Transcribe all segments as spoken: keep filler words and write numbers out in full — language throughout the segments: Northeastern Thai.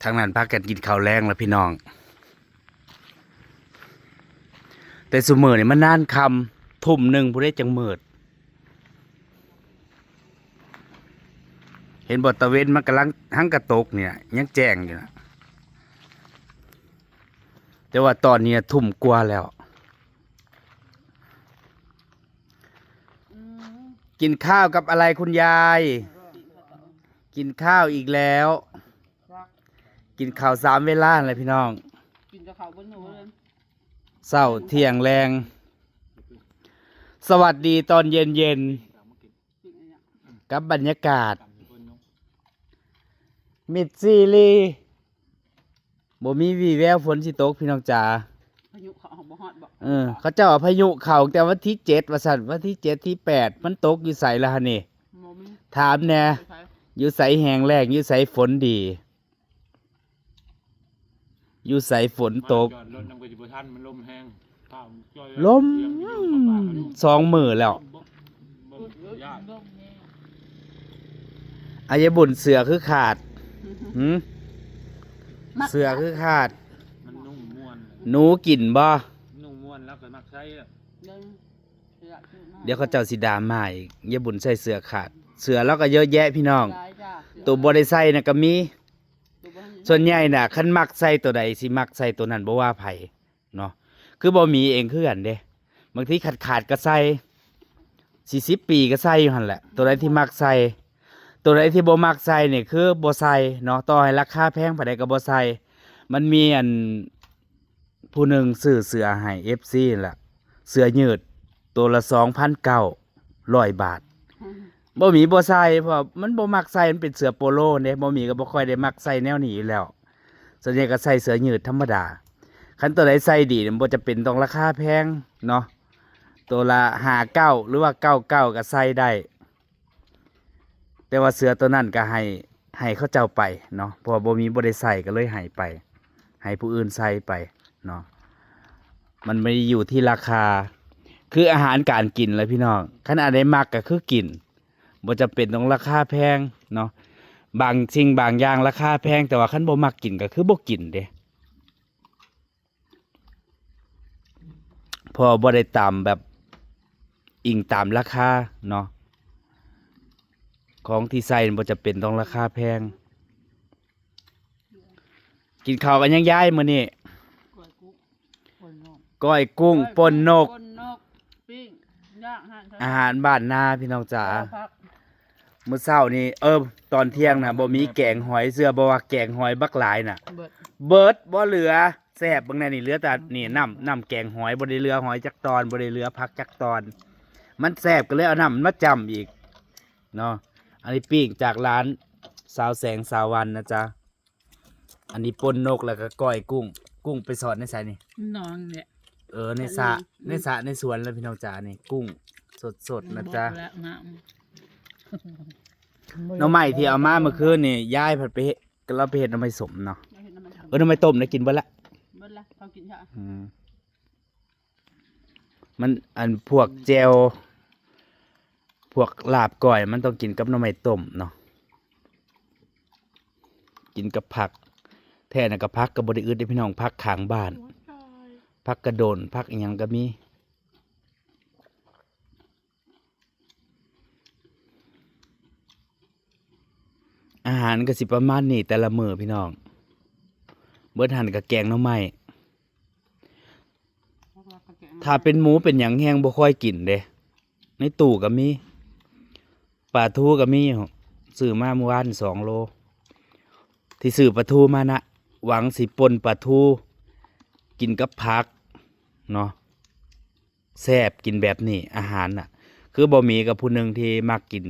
ทางนั้นพากันกินข้าวแลงแล้วพี่น้อง แต่ซุมื้อนี่มันนานค่ำ ทุ่มหนึ่งพุ้นเด้จั่งมืด เห็นบ่ ตะเว็นมันกำลังหังกะตกเนี่ย ยังแจ้งอยู่นะ แต่ว่าตอนนี้ทุ่มกว่าแล้ว อืม กินข้าวกับอะไรคุณยาย กินข้าวอีกแล้ว กินข้าวสามเวลาเลยพี่น้อง กินกับข้าวบนหนูเลย เช้า เที่ยง แลง สวัสดีตอนเย็นๆ กินอันเนี้ย กับบรรยากาศ มิดซีรี บ่มีวีแววฝนสิตกพี่น้องจ๋า พายุเขาเอาบ่ฮอดบ่ เออ เขาเจ้าว่าพายุเข้าแต่วันที่เจ็ดว่าซั่น วันที่เจ็ดที่แปด มันตกอยู่ไสล่ะหั่นนี่ บ่มี ถามแหน่ อยู่ไส อยู่ไสแห้งแล้ง อยู่ไสฝนดี อยู่ไสฝนตก จอดรถนำก็สิบ่ทัน มันลมแฮง ลม สองมื้อแล้ว อายบุญเสื้อคือขาด หืม เสื้อคือขาด มันนุ่งม่วน หนูกินบ่ นุ่งม่วนแล้วก็มักใส่อะ เดี๋ยวเขาเจ้าสิด่ามาอีก ยายบุญใส่เสื้อขาด เสื้อลาวก็เยอะแยะพี่น้อง ตัวบ่ได้ใส่น่ะก็มี ส่วนใหญ่น่ะ คันมักใส่ตัวใดสิมักใส่ตัวนั้น บ่ว่าไผเนาะ คือบ่มีเองคือกันเด้ บางทีขาดๆ ก็ใส่ สี่สิบปีก็ใส่อยู่หั่นแหละ ตัวใดที่มักใส่ ตัวใดที่บ่มักใส่นี่คือบ่ใส่เนาะ ต่อให้ราคาแพงปานใดก็บ่ใส่ มันมีอัน ผู้หนึ่งซื้อเสื้อให้ เอฟซี นั่นล่ะ เสื้อยืด ตัวละ สองพันเก้าร้อยบาท บ่มีบ่ใส่ เพราะมันบ่มักใส่ มันเป็นเสื้อโปโลเด้ บ่มีก็บ่ค่อยได้มักใส่แนวนี้อยู่แล้ว ส่วนใหญ่ก็ใส่เสื้อยืดธรรมดา คันตัวใดใส่ดีนี่บ่จำเป็นต้องราคาแพงเนาะ ตัวละ ห้าเก้า หรือว่า เก้าเก้า ก็ใส่ได้ แต่ว่าเสื้อตัวนั้นก็ให้ ให้เขาเจ้าไปเนาะ เพราะว่าบ่มีบ่ได้ใส่ก็เลยให้ไป ให้ผู้อื่นใส่ไปเนาะ มันไม่ได้อยู่ที่ราคา คืออาหารการกินแหละพี่น้อง คันอันใดมักก็คือกิน บ่จำเป็นต้องราคาแพงเนาะ บางสิ่งบางอย่างราคาแพง แต่ว่าคันบ่มักกินก็คือบ่กินเด้ เพราะบ่ได้ตามแบบอิงตามราคาเนาะ ของที่ใส่บ่จำเป็นต้องราคาแพง กินข้าวกันยังยายมื้อนี้ ก้อยกุ้งป่นนก ก้อยกุ้งป่นนก ป่นนก ปิ้ง ย่าง อาหาร อาหารบ้านนาพี่น้องจ๋า ข้าวผัก มื้อเช้านี่ เออ ตอนเที่ยงนะ บ่มีแกงหอย เชื่อบ่ว่าแกงหอยบักหลายน่ะ เบิด เบิดบ่เหลือ แซ่บเบิ่งแน่นี่ เหลือแต่นี่ น้ำ น้ำแกงหอย บ่ได้เหลือหอยจักตอน บ่ได้เหลือผักจักตอน มันแซ่บก็เลยเอาน้ำมาจ้ำอีกเนาะ อันนี้ปิ้งจากร้านสาวแสงสาววันนะจ๊ะ อันนี้ป่นนกแล้วก็ก้อยกุ้ง กุ้งไปสอดในไสนี่ หนองเนี่ย เออ ในสระ ทะเล ในสระในสวนแล้วพี่น้องจ๋า นี่กุ้งสดๆนะจ๊ะ บอกแล้วน้ำ หน่อไม้ที่เอามาเมื่อคืนนี่ ยายผัดไปเฮ็ด เราไปเฮ็ดหน่อไม้ส้มเนาะ เราเฮ็ดหน่อไม้ส้ม เออ หน่อไม้ต้มได้กินเบิดละ เบิดละ เขากินเถอะ อืม มัน อันพวกแจ่ว พวกลาบก้อย มันต้องกินกับหน่อไม้ต้มเนาะ กินกับผัก แท้น่ะก็ผักก็บ่ได้อึดเด้พี่น้อง ผักข้างบ้าน ผักกระโดน ผักอิหยังก็มี อาหารก็สิประมาณนี้แต่ละมื้อพี่น้อง เบิดหั่นก็แกงหน่อไม้ ถ้าเป็นหมูเป็นหยังแฮงบ่ค่อยกินเด้ ในตู้ก็มี ปลาทูก็มี ซื้อมาเมื่อวานสองโล ที่ซื้อปลาทูมานะ หวังสิป่นปลาทู กินกับผักเนาะ แซ่บกินแบบนี้ อาหารน่ะ คือบ่มีกับผู้หนึ่งที่มักกิน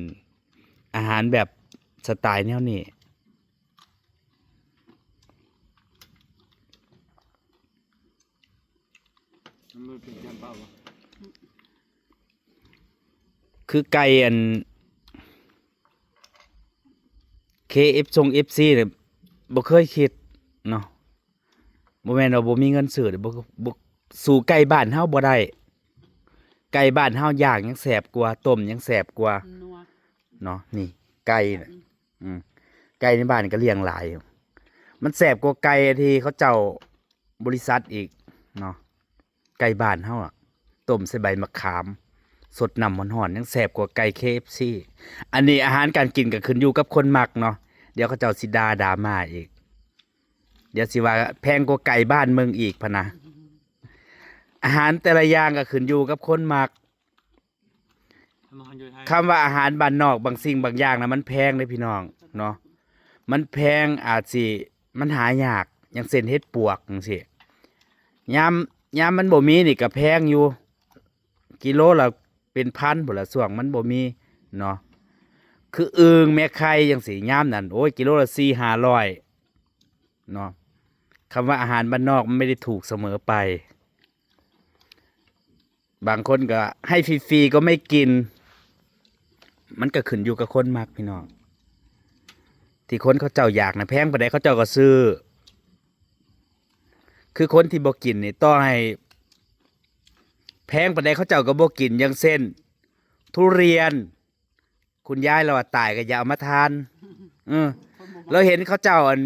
อาหารแบบสไตล์แนวนี้ มันเป็นแกงเปล่าวะ คือไก่อัน เค เอฟ ทรง เอฟซี เนี่ย บ่เคยคิดเนาะ บ่แม่นว่าบ่มีเงินซื้อเด้ บ่ บ่ สู้ไก่บ้านเฮาบ่ได้ ไก่บ้านเฮาย่างยังแซ่บกว่า ต้มยังแซ่บกว่า นัว เนาะ นี่ ไก่น่ะ อืม ไก่ในบ้านก็เลี้ยงหลายอยู่ มันแซ่บกว่าไก่ที่เขาเจ้าบริษัทอีกเนาะ ไก่บ้านเฮาอะ ต้มใส่ใบมะขาม สดน้ำร้อนๆ ยังแซ่บกว่าไก่ เค เอฟ ซี อันนี้อาหารการกินก็ขึ้นอยู่กับคนมักเนาะ เดี๋ยวเขาเจ้าสิด่าดราม่าอีก เดี๋ยวสิว่าแพงกว่าไก่บ้านมึงอีกพะนะ อาหารแต่ละอย่างก็ขึ้นอยู่กับคนมัก คำว่าอาหารบ้านนอกบางสิ่งบางอย่างนะมันแพงเด้พี่น้องเนาะ มันแพง อาจสิ มันหายาก อย่างเช่นเห็ดปวกจังซี้ ยาม ยามมันบ่มีนี่ก็แพงอยู่ กิโลละเป็นพันพู้นละ ช่วงมันบ่มีเนาะ คืออึ่งแม่ไข่จังซี้ ยามนั้น โอ้ย กิโลละสี่ห้าร้อยเนาะ คำว่าอาหารบ้านนอกมันไม่ได้ถูกเสมอไป บางคนก็ให้ฟรีๆก็ไม่กิน มันก็ขึ้นอยู่กับคนมักพี่น้อง ที่คนเขาเจ้าอยากนะ แพงปานใดเขาเจ้าก็ซื้อ คือคนที่บ่กินนี่ ต่อให้แพงปานใดเขาเจ้าก็บ่กิน อย่างเช่น ทุเรียน คุณยายเราว่าตายก็อย่าเอามาทาน เออ เราเห็นเขาเจ้าอัน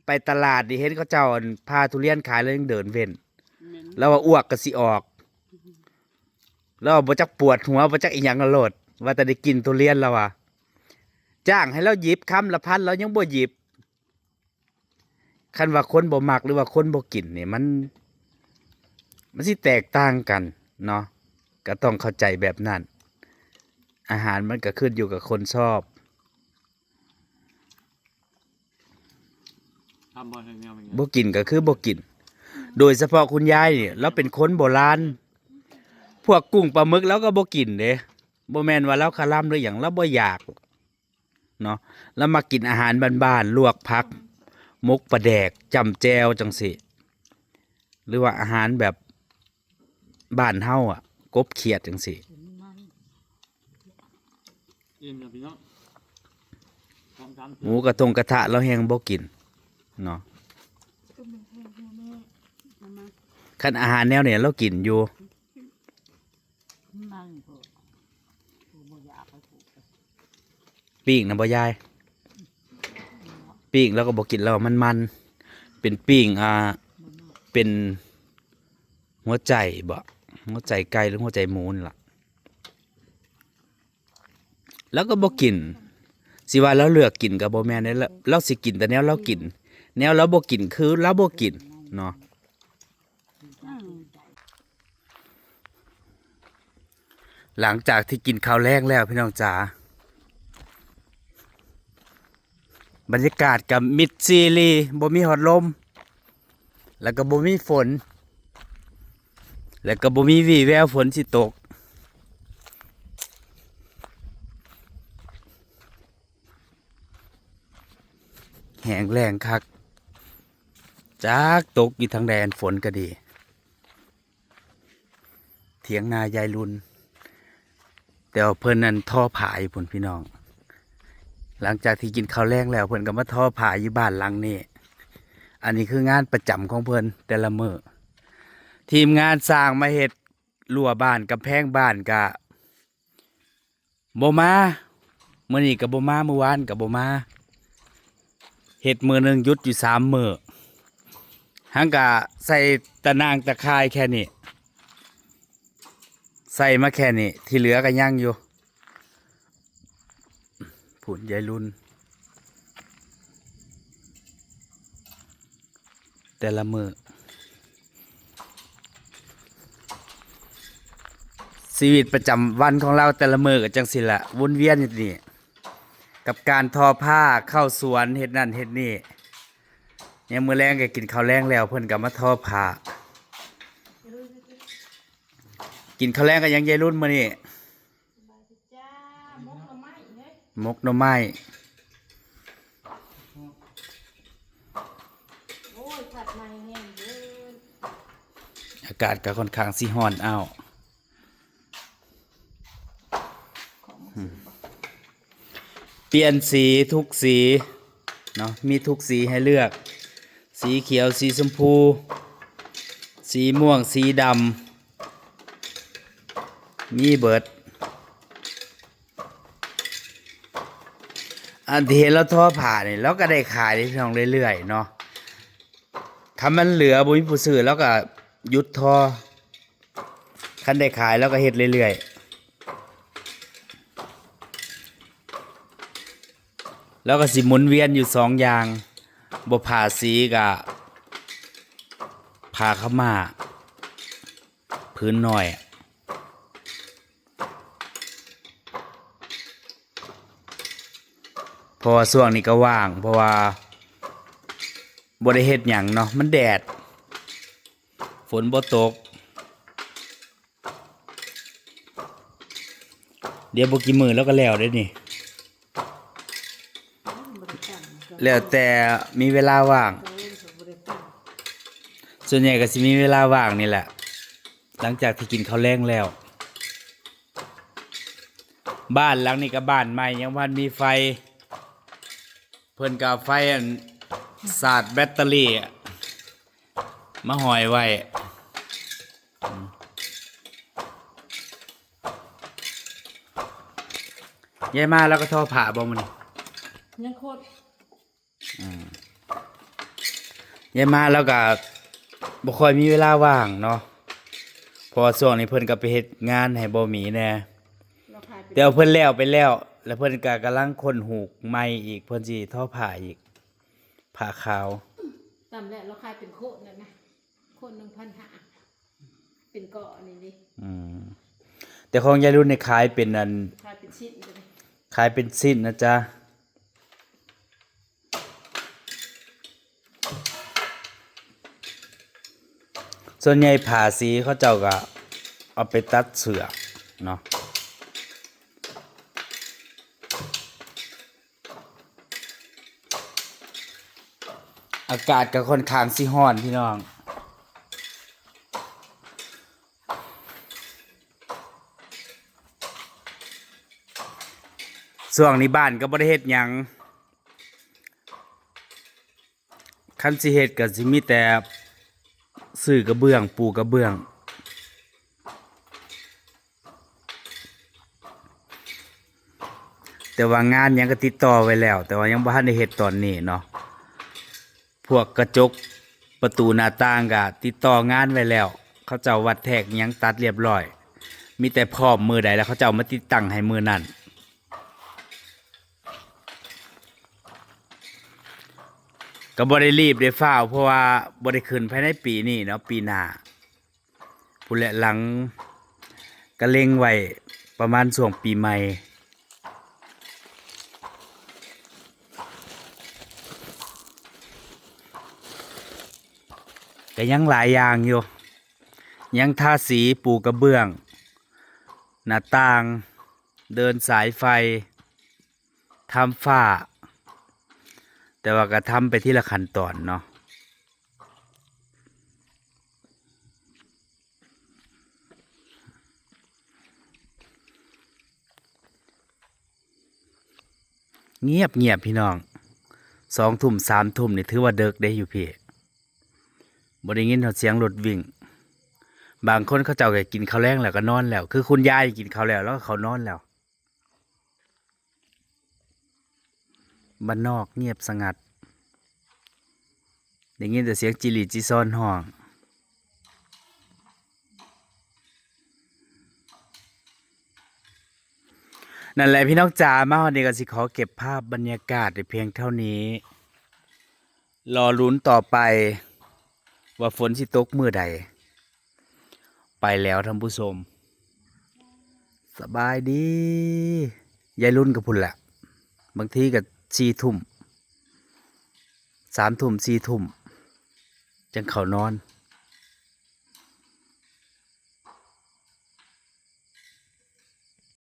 ไปตลาดนี่ เห็นเขาเจ้าอันพาทุเรียนขาย แล้วยังเดินเว้น แม่น เราว่าอ้วกก็สิออก เราบ่จักปวดหัว บ่จักอีหยังโลด ว่าแต่ได้กินทุเรียน เราว่า จ้างให้เราหยิบคำละพัน เรายังบ่หยิบ คันว่าคนบ่มักหรือว่าคนบ่กินนี่ มัน มันสิแตกต่างกันเนาะ ก็ต้องเข้าใจแบบนั้น อาหารมันก็ขึ้นอยู่กับคนชอบ ทำบ่ให้แมวเป็นไง บ่กินก็คือบ่กิน โดยเฉพาะคุณยายนี่ เราเป็นคนโบราณ พวกกุ้งปลาหมึกเราก็บ่กินเด้ บ่แม่นว่าเราคาร่ำหรือหยัง เราบ่อยากเนาะ เรามากินอาหารบ้านๆ ลวกผัก หมกปลาแดก จ้ำแจ่วจังซี้ หรือว่าอาหารแบบบ้านเฮาอะ กบเขียดจังซี้ อิ่มแล้วพี่น้อง สองสาม หมูกระทงกระทะเราแฮงบ่กินเนาะ คันอาหารแนวนี้เรากินอยู่ ปิ้งนะบ่ยาย ปิ้งแล้วก็บ่กินแล้ว มันมัน เป็นปิ้ง อ่า เป็นหัวใจบ่ หัวใจไก่หรือหัวใจหมูนี่ล่ะ แล้วก็บ่กิน สิว่าเราเลือกกินก็บ่แม่นเด้ เรา เราสิกินแต่แนวเรากิน แนวเราบ่กินคือเราบ่กินเนาะ อืม หลังจากที่กินข้าวแลงแล้วพี่น้องจ๋า บรรยากาศก็มิดซีรี บ่มีฮอดลม แล้วก็บ่มีฝน แล้วก็บ่มีวี่แววฝนสิตก แห้งแล้งคัก จักตกอยู่ทางใด ฝนก็ดี เถียงนายายลุน แต่ว่าเพิ่นนั่นทอผ้าอยู่พุ้นพี่น้อง หลังจากที่กินข้าวแลงแล้ว เพิ่นก็มาทอผ้าอยู่บ้านหลังนี้ อันนี้คืองานประจำของเพิ่นแต่ละมื้อ ทีมงานสร้างมาเฮ็ดรั้วบ้าน กำแพงบ้านก็ บ่มา มื้อนี้ก็บ่มา มื้อวานก็บ่มา เฮ็ดมื้อหนึ่งหยุดอยู่สามมื้อ หั้นก็ใส่ตะนางตะข่ายแค่นี้ ใส่มาแค่นี้ ที่เหลือก็ยังอยู่ พุ้นยายลุน แต่ละมื้อ ชีวิตประจำวันของเราแต่ละมื้อก็จั่งซี้ล่ะ วนเวียนอยู่นี่ กับการทอผ้า เข้าสวน เฮ็ดนั่นเฮ็ดนี่ ยามมื้อแลงก็กินข้าวแลงแล้ว เพิ่นก็มาทอผ้า กินข้าวแลงกับหยังยายลุนมื้อนี้ จ้า มกหน่อไม้เฮ้ย มกหน่อไม้ โอ้ย ผัดใหม่แห้งเด้อ อากาศก็ค่อนข้างสิร้อนอ้าว ของมันสุกบ่ เปลี่ยนสีทุกสีเนาะ มีทุกสีให้เลือก สีเขียว สีชมพู สีม่วง สีดำ มีเบิด อันที่เห็นเราทอผ้านี่ เราก็ได้ขายเด้พี่น้องเรื่อยๆเนาะ คันมันเหลือบ่มีผู้ซื้อ ลาวก็หยุดทอ คันได้ขายลาวก็เฮ็ดเรื่อยๆ ลาวก็สิหมุนเวียนอยู่สองอย่าง บ่ผ่าสีก็ผ้าขาวม้าผืนน้อย เพราะว่าช่วงนี้ก็ว่าง เพราะว่าบ่ได้เฮ็ดหยังเนาะ มันแดด ฝนบ่ตก เดี๋ยวบ่กี่มื้อลาวก็แล้วเด้นี่ แล้วแต่มีเวลาว่าง ส่วนใหญ่ก็สิมีเวลาว่างนี่แหละ หลังจากที่กินข้าวแลงแล้ว บ้านหลังนี้ก็บ้านใหม่ ยังบ่ทันมีไฟ เพิ่นก็เอาไฟอันสาดแบตเตอรี่อะ มาห้อยไว้ ยายมาลาวก็ทอผ้าบ่มื้อนี้ ยังโคตร อืม ยายมาลาวก็บ่ค่อยมีเวลาว่างเนาะ เพราะว่าช่วงนี้เพิ่นก็ไปเฮ็ดงานให้บ่หมีแหน่ ลาวขายเป็น แต่ว่าเพิ่นแล้วไปแล้ว แล้วเพิ่นก็กำลังค้นฮูกใหม่อีก เพิ่นสิทอผ้าอีก ผ้าขาว ตามแล้วลาวขายเป็นโคตรนั่นนะ โคตรหนึ่งพันห้า เป็นเกาะนี่นี่ อืม แต่ของยายรุ่นนี่ขายเป็นอัน ขายเป็นชิ้นตัวนี้ ขายเป็นชิ้นนะจ๊ะ ส่วนใหญ่ผ้าสีเขาเจ้าก็เอาไปตัดเสื้อเนาะ อากาศก็ค่อนข้างสิร้อนพี่น้อง ช่วงนี้บ้านก็บ่ได้เฮ็ดหยัง คันสิเฮ็ดก็สิมีแต่ซื้อกระเบื้อง ปูกระเบื้อง แต่ว่างานหยังก็ติดต่อไว้แล้ว แต่ว่ายังบ่ทันได้เฮ็ดตอนนี้เนาะ พวกกระจกประตูหน้าต่างก็ติดต่องานไว้แล้ว เขาเจ้าวัดแทกหยังตัดเรียบร้อย มีแต่พร้อมมื้อใดแล้วเขาเจ้ามาติดตั้งให้มื้อนั้น ก็บ่ได้รีบได้ฟ้าว เพราะว่าบ่ได้ขึ้นภายในปีนี้เนาะ ปีหน้าพู้นแหละ หลังก็เล็งไว้ประมาณช่วงปีใหม่ ก็ยังหลายอย่างอยู่ ยังทาสี ปูกระเบื้อง หน้าต่าง เดินสายไฟ ทำฝ้า แต่ว่าก็ทำไปทีละขั้นตอนเนาะ เงียบเงียบพี่น้อง สองทุ่ม สามทุ่มนี่ถือว่าดึกเด้อยู่พี้ บ่ได้ยินฮอดเสียงรถวิ่ง บางคนเขาเจ้าก็กินข้าวแลงแล้วก็นอนแล้ว คือคุณยายกินข้าวแล้ว แล้วก็เข้านอนแล้ว บ้านนอกเงียบสงัด ได้ยินแต่เสียงจิหลีจิซอนฮ้อง นั่นแหละพี่น้องจ๋า มาฮอดนี้ก็สิขอเก็บภาพบรรยากาศไว้เพียงเท่านี้ รอลุ้นต่อไป ว่าฝนสิตกมื้อใด ไปแล้วท่านผู้ชม สบายดี ยายรุ่นก็พู้นแหละ บางทีก็สี่ทุ่ม สามทุ่ม สี่ทุ่ม จั่งเข้านอน